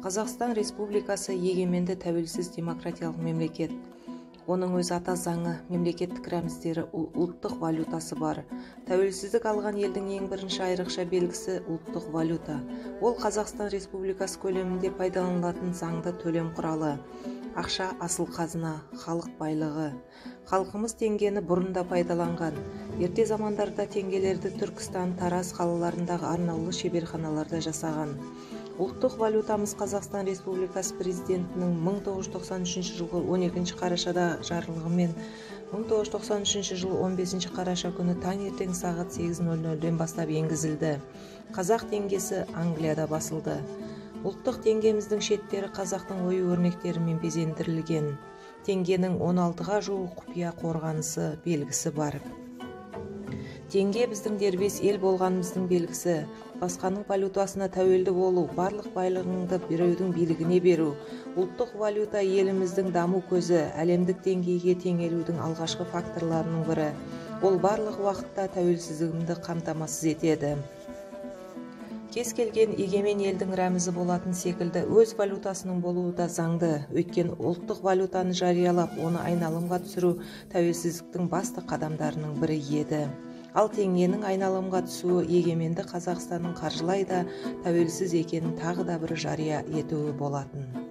Қазақстан Республикасы егеменді, тәуелсіз, демократиялық мемлекет. Оның өз ата заңы, мемлекеттік рәміздері, ұлттық валютасы бар. Тәуелсіздік алған елдің ең бірінші айрықша белгісі – ұлттық валюта. Ол Қазақстан Республикасы көлемінде пайдаланылатын заңды төлем құралы. Ақша – асыл қазына, халық байлығы. Халқымыз теңгені бұрын да пайдаланған. Ерте замандарда теңгелерді Түркістан, Тараз қалаларындағы арнаулы шеберханаларда жасаған. Ұлттық валютамыз Қазақстан Республикасы Президентінің 1993 жылғы 12 қарашада жарлығымен 1993 жылы 15 қараша күні таңертең сағат 8:00-ден бастап енгізілді. Қазақ теңгесі Англияда басылды. Ұлттық теңгеміздің шеттері қазақтың ою өрнектерімен безендірілген. Теңгенің 16-ға жуық құпия қорғанысы белгісі бар. Теңге – біздің дербес ел болғанымыздың белгісі. Басқаның валютасына тәуелді болу – барлық байлығыңды біреудің билігіне беру. Ұлттық валюта – еліміздің даму көзі, әлемдік деңгейге теңелудің алғашқы факторларының бірі. Ол барлық уақытта тәуелсіздігімді қамтамасыз етеді. Кез келген егемен елдің рәмізі болатын секілді, өз валютасының болуы да заңды. Өйткені ұлттық валютаны жариялап, оны айналымға түсіру тәуелсіздіктің басты қадамдарының бірі еді. Ал теңгенің айналымға түсуі егеменді Қазақстанның қаржылай да тәуелсіз екенін тағы да бір жария етуі болатын.